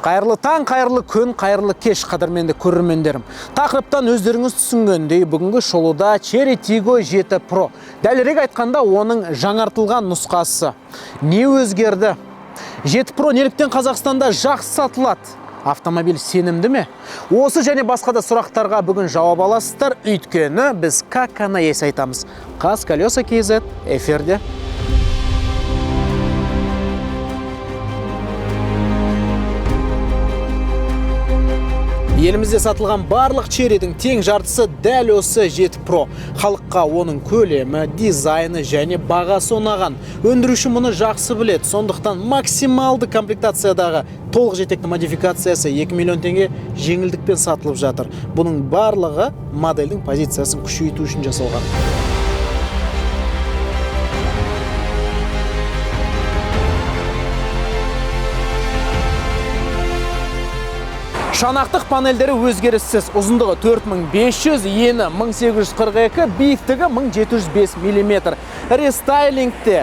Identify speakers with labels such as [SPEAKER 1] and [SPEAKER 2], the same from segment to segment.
[SPEAKER 1] Қайырлы таң, қайырлы күн, қайырлы кеш, қадірменді көрермендерім. Тақырыптан өздеріңіз түсінгендей, бүгінгі шолуда Chery Tiggo 7 Pro. Дәлірек айтқанда, оның жаңартылған нұсқасы. Не өзгерді? 7 Pro неліктен Қазақстанда жақсы сатылады? Автомобиль сенімді ме? Осы және басқа да сұрақтарға бүгін жауап аласыздар, өйткені біз как она есть айтамыз. Қаз колеса KZ эфирде. Елімізде сатылған барлық Chery'дің тең жартысы дәл осы 7 Pro. Халыққа оның көлемі, дизайны және бағасы ұнаған. Өндіруші мұны жақсы біледі. Сондықтан максималды комплектациядағы толық жетекті модификациясы 2 миллион теңге жеңілдікпен сатылып жатыр. Бұның барлығы модельдің позициясын күшейту үшін жасалған. Шанақтық панельдері өзгеріссіз, ұзындығы 4500, ені 1842, биіктігі 1705 мм. Рестайлингте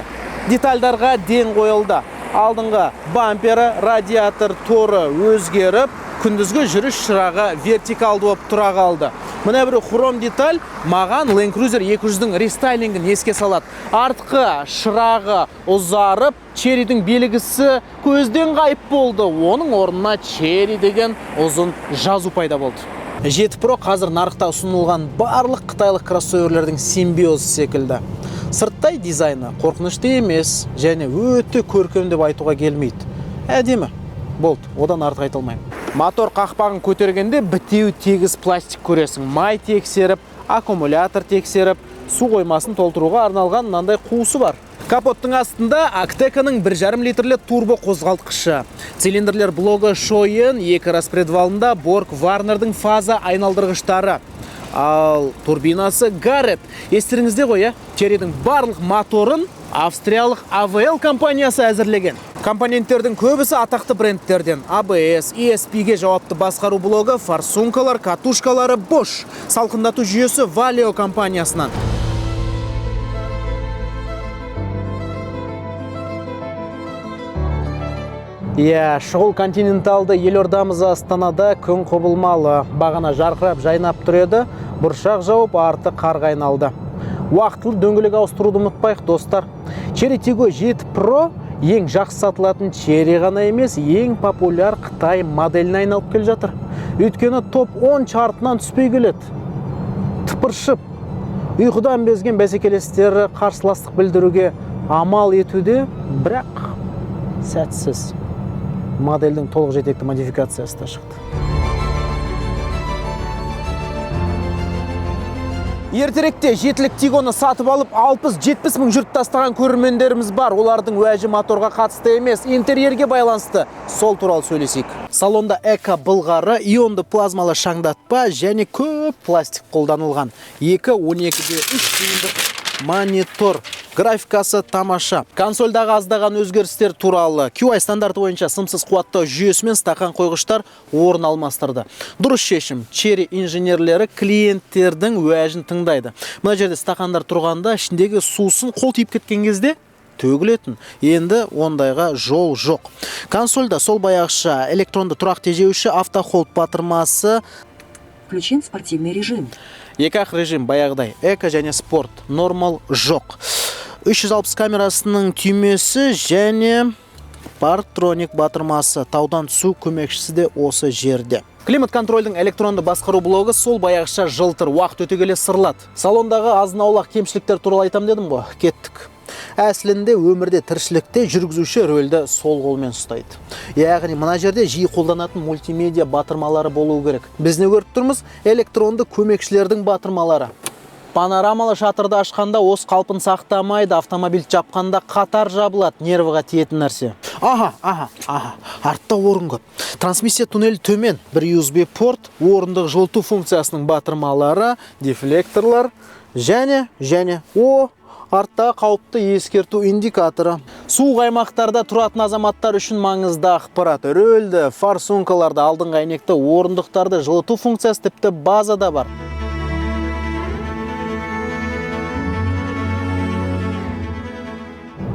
[SPEAKER 1] детальдарға ден қойылды. Алдыңғы бампері, радиатор торы өзгеріп, күндізгі жүріс шырағы вертикалды болып тұра қалды. Мына бір хром деталь маған Land Cruiser 200-дің рестайлингін еске салады. Артқы шырағы ұзарып, Chery'дің белгісі көзден ғайып болды. Оның орнына Chery деген ұзын жазу пайда болды. 7 Pro қазір нарықта ұсынылған барлық қытайлық кроссоверлердің симбиозы секілді. Сырттай дизайны қорқынышты емес және өте көркем деп айтуға келмейді. Әдемі. Болды, одан артық айта алмаймын. Мотор қақпағын көтергенде бітеу тегіс пластик көресің. Май тексеріп, аккумулятор тексеріп, су қоймасын толтыруға арналған мынандай қуысы бар. Капоттың астында Актеканың 1,5 литрлі турбо қозғалтқышы. Цилиндрлер блогы шойын, екі распредвалында Борг Варнердің фаза айналдырғыштары. Ал турбинасы Garrett. Естеріңізде ғой, иә? Chery'дің барлық моторын австриялық AVL компаниясы әзірлеген. Компоненттердің көбісі атақты брендтерден. ABS, ESP-ге жауапты басқару блогы, форсункалар, катушкалары Bosch. Салқындату жүйесі Valeo компаниясынан. Иә, шұғыл континенталды елордамыз Астанада күн құбылмалы. Бағана жарқырап жайнап тұр еді, бұршақ жауып арты қарға айналды. Уақытылы дөңгелек ауыстыруды ұмытпайық, достар. Chery Tiggo 7 Pro ең жақсы сатылатын Chery ғана емес, ең популяр Қытай моделіне айналып келе жатыр. Өйткені топ 10 чартынан түспей келеді. Тыпыршып, ұйқыдан безген бәсекелестері қарсыластық білдіруге амал етуде, бірақ сәтсіз. Модельдің толық жетекті модификациясы да шықты. Ертеректе жетілік Тигоны сатып алып 60-70 мың жүріп тастаған көрермендеріміз бар. Олардың уәжі моторға қатысты емес, интерьерге байланысты. Сол туралы сөйлесейік. Салонда эко былғары, ионды плазмалы шаңдатпа және көп пластик қолданылған. 2.12-де 3 дюймдік монитор. Графикасы тамаша. Консольдағы аздаған өзгерістер туралы QI стандарты бойынша сымсыз қуаттау жүйесімен стақан қойғыштар орын алмастырды. Дұрыс шешім. Chery инженерлері клиенттердің уәжін тыңдайды. Мына жерде стақандар тұрғанда ішіндегі сусын қол тиіп кеткен кезде төгілетін. Енді ондайға жол жоқ. Консольда сол баяғыша электронды тұрақ тежеуші, автохолд батырмасы,
[SPEAKER 2] Включен спортивный режим.
[SPEAKER 1] Екі ақ режим баяғыдай, эко және спорт, нормал жоқ. 360 камерасының түймесі және парктроник батырмасы, таудан түсу көмекшісі де осы жерде. Климат контрольдің электронды басқару блогы сол баяғыша жылтыр, уақыт өте келе сырлады. Салондағы азын-аулақ кемшіліктер туралы айтам дедім ғой, кеттік. Әсілінде өмірде, тіршілікте жүргізуші рөлді сол қолмен ұстайды. Яғни мына жерде жиі қолданатын мультимедиа батырмалары болуы керек. Біз не көріп тұрмыз? Электронды көмекшілердің батырмалары. Панорамалы шатырды ашқанда ос қалпын сақтамайды, автомобиль жапқанда қатар жабылады, нервіға тиетін нәрсе. Аха, аха, аха, артта орын көп. Трансмиссия туннелі төмен, бір USB порт, орындық жылыту функциясының батырмалары, дефлекторлар және артта қауіпті ескерту индикаторы. Суық аймақтарда тұратын азаматтар үшін маңызды ақпарат. Рөлді, форсункаларды, алдыңғы әйнекті, орындықтарды жылыту функциясы тіпті базада бар.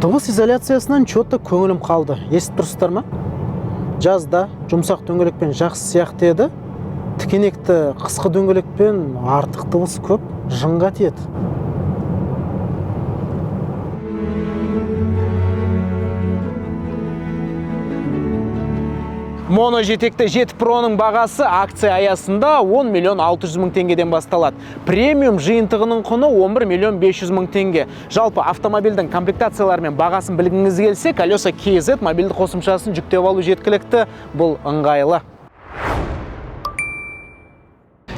[SPEAKER 1] Дыбыс изоляциясынан чё-то көңілім қалды. Естіп тұрсыздар ма? Жазда жұмсақ дөңгелекпен жақсы сияқты еді. Тікенекті қысқы дөңгелекпен артық дыбыс көп, жынға тиеді. Моно жетекті 7 Pro-ның бағасы акция аясында 10 миллион 600 мың теңгеден басталады. Премиум жиынтығының құны 11 миллион 500 мың теңге. Жалпы автомобильдің комплектациялары мен бағасын білгіңіз келсе, Колеса KZ мобильді қосымшасын жүктеп алу жеткілікті. Бұл ыңғайлы.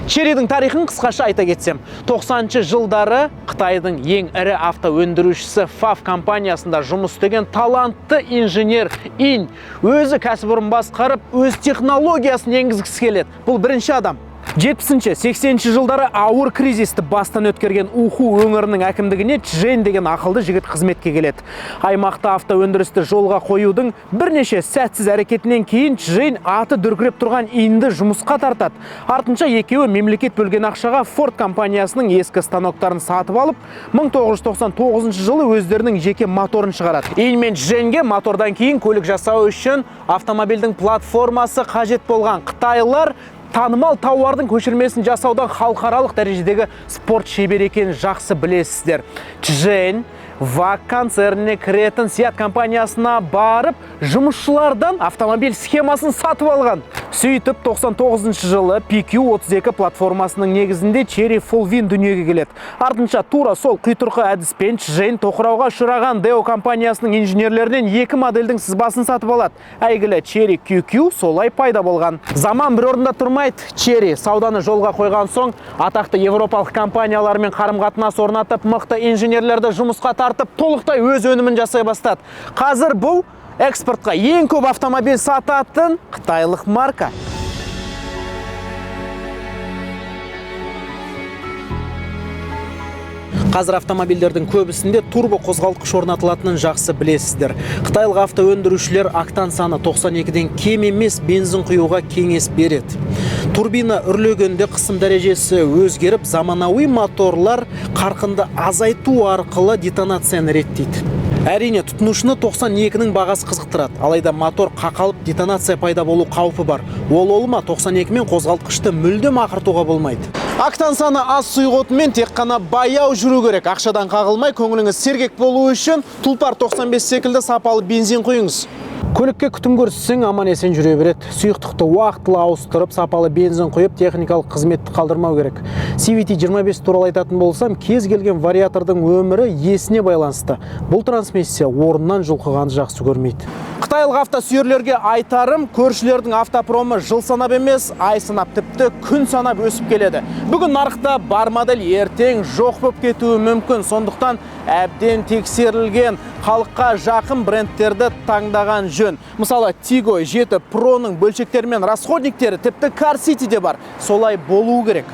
[SPEAKER 1] Cheryдің тарихын қысқаша айта кетсем, 90-шы жылдары Қытайдың ең ірі автоөндірушісі FAW компаниясында жұмыс істеген талантты инженер Ин өзі кәсіпорын басқарып, өз технологиясын енгізгісі келеді. Бұл бірінші адам. 70-ші, 80-ші жылдары ауыр кризисті бастан өткерген Уху өңірінің әкімдігіне Чжен деген ақылды жігіт қызметке келеді. Аймақта автоөндірісті жолға қоюдың бірнеше сәтсіз әрекетінен кейін Чжен аты дүркіреп тұрған Инді жұмысқа тартады. Артынша екеуі мемлекет бөлген ақшаға Ford компаниясының ескі станоктарын сатып алып, 1999 жылы өздерінің жеке моторын шығарады. Ин мен Чженге мотордан кейін көлік жасау үшін автомобильдің платформасы қажет болған. Қытайлар танымал тауардың көшірмесін жасаудан халықаралық дәрежедегі спорт шебері екенін жақсы білесіздер. Чжен VAG концерніне кіретін Seat компаниясына барып, жұмысшылардан автомобиль схемасын сатып алған. Сөйтіп 99 жылы PQ32 платформасының негізінде Chery Fulwin дүниеге келеді. Артынша тура сол құйтырқы әдіспен Чжен тоқырауға ұшыраған Daewoo компаниясының инженерлерінен екі модельдің сызбасын сатып алады. Әйгілі Chery QQ солай пайда болған. Заман бір орында тұрмайды. Chery сауданы жолға қойған соң атақты европалық компаниялармен қарым-қатынас орнатып, мықты инженерлерді жұмысқа тартып, толықтай өз өнімін жасай бастады. Қазір бұл экспортқа ең көп автомобиль сататын қытайлық марка. Қазір автомобильдердің көбісінде турбо қозғалтқыш орнатылатынын жақсы білесіздер. Қытайлық автоөндірушілер октан саны 92-ден кем емес бензин құюға кеңес береді. Турбина үрлегенде қысым дәрежесі өзгеріп, заманауи моторлар қарқынды азайту арқылы детонацияны реттейді. Әрине, тұтынушыны 92-нің бағасы қызықтырады. Алайда мотор қақалып, детонация пайда болу қаупі бар. Ол ма 92 мен қозғалтқышты мүлдем ақыртуға болмайды. Октан саны аз сұйық отынмен тек қана баяу жүру керек. Ақшадан қағылмай көңіліңіз сергек болу үшін Тұлпар 95 секілді сапалы бензин құйыңыз. Көлікке күтім көрсетсең аман есен жүре береді. Сұйықтықты уақытылы ауыстырып, сапалы бензин құйып, техникалық қызметті қалдырмау керек. CVT 25 туралы айтатын болсам, кез келген вариатордың өмірі есіне байланысты. Бұл трансмиссия орнынан жұлқығанды жақсы көрмейді. Қытайлық автосүйерлерге айтарым, көршілердің автопромы жыл санап емес, ай санап, тіпті күн санап өсіп келеді. Бүгін нарықта бар модель ертең жоқ болып кетуі мүмкін. Сондықтан әбден тексерілген, халыққа жақын брендтерді таңдаған жөн. Мысалы, Tiggo 7 Pro-ның бөлшектері мен расходниктері тіпті Car City-де бар. Солай болуы керек.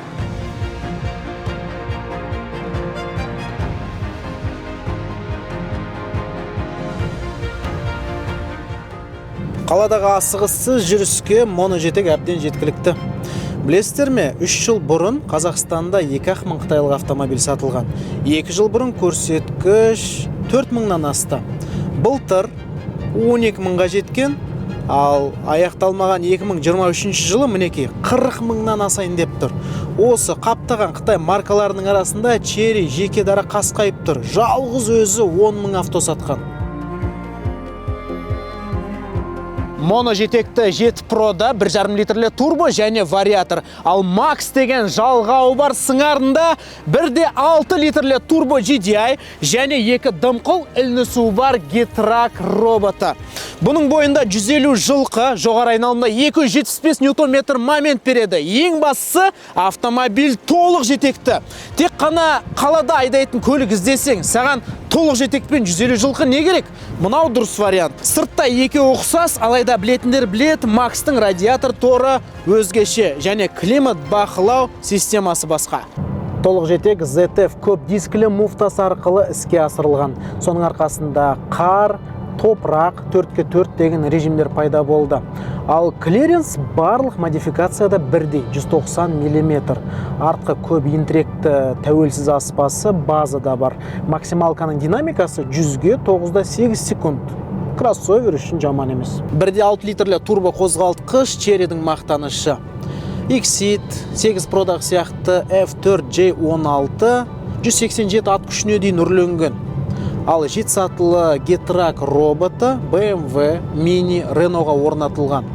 [SPEAKER 1] Қаладағы асығыссыз жүріске моножетек әбден жеткілікті. Білесіздер ме, 3 жыл бұрын Қазақстанда 2 мың қытайлық автомобиль сатылған. 2 жыл бұрын көрсеткіш 4 мыңнан асты. Былтыр 12 мыңға жеткен, ал аяқталмаған 2023 жылы мінекей 40 мыңнан асайын деп тұр. Осы қаптаған Қытай маркаларының арасында Chery жеке дара қасқайып тұр. Жалғыз өзі 10 мың авто сатқан. Моно жетекті 7 Pro-да 1,5 литрлі турбо және вариатор. Ал Max деген жалғауы бар сыңарында 1,6 литрлі турбо GDI және 2 дымқыл ілінісуі бар Getrag роботы. Бұның бойында 150 жылқы, жоғары айналымда 275 ньютон-метр момент береді. Ең бастысы, автомобиль толық жетекті. Тек қана қалада айдайтын көлік іздесең, саған толық жетекпен 150 жылқы не керек? Мынау дұрыс вариант. Сыртта екеуі ұқсас, алайда білетіндер білет, Макстың радиатор торы өзгеше және климат бақылау системасы басқа. Толық жетек ZF көп дискілі муфтасы арқылы іске асырылған. Соның арқасында қар, топырақ, 4x4 деген режимдер пайда болды. Ал клиренс барлық модификацияда бірдей 190 миллиметр. Артқы көп интректі тәуелсіз аспасы базада бар. Максималканың динамикасы 100-ге 9,8 секунд. Кроссовер үшін жаман емес. 1,6 литрлі турбо қозғалтқыш Chery'дің мақтанышы. Exeed 8 Pro-дағы сияқты F4 J16 187 ат күшіне дейін үрленген. Ал жеті сатылы Getrag роботы BMW, Mini, Renault-ға орнатылған.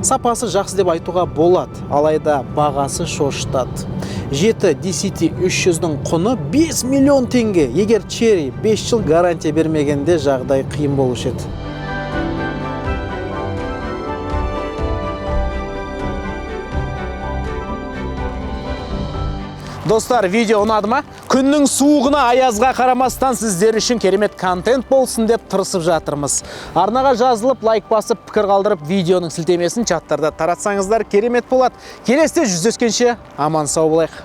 [SPEAKER 1] Сапасы жақсы деп айтуға болады, алайда бағасы шошытады. 7 DCT 300-дің құны 5 миллион теңге. Егер Chery 5 жыл гарантия бермегенде, жағдай қиын болушы еді. Достар, видео ұнады ма? Күннің суығына, аязға қарамастан сіздер үшін керемет контент болсын деп тырысып жатырмыз. Арнаға жазылып, лайк басып, пікір қалдырып, видеоның сілтемесін чаттарда таратсаңыздар, керемет болады. Келесіде жүздескенше аман сау болайық.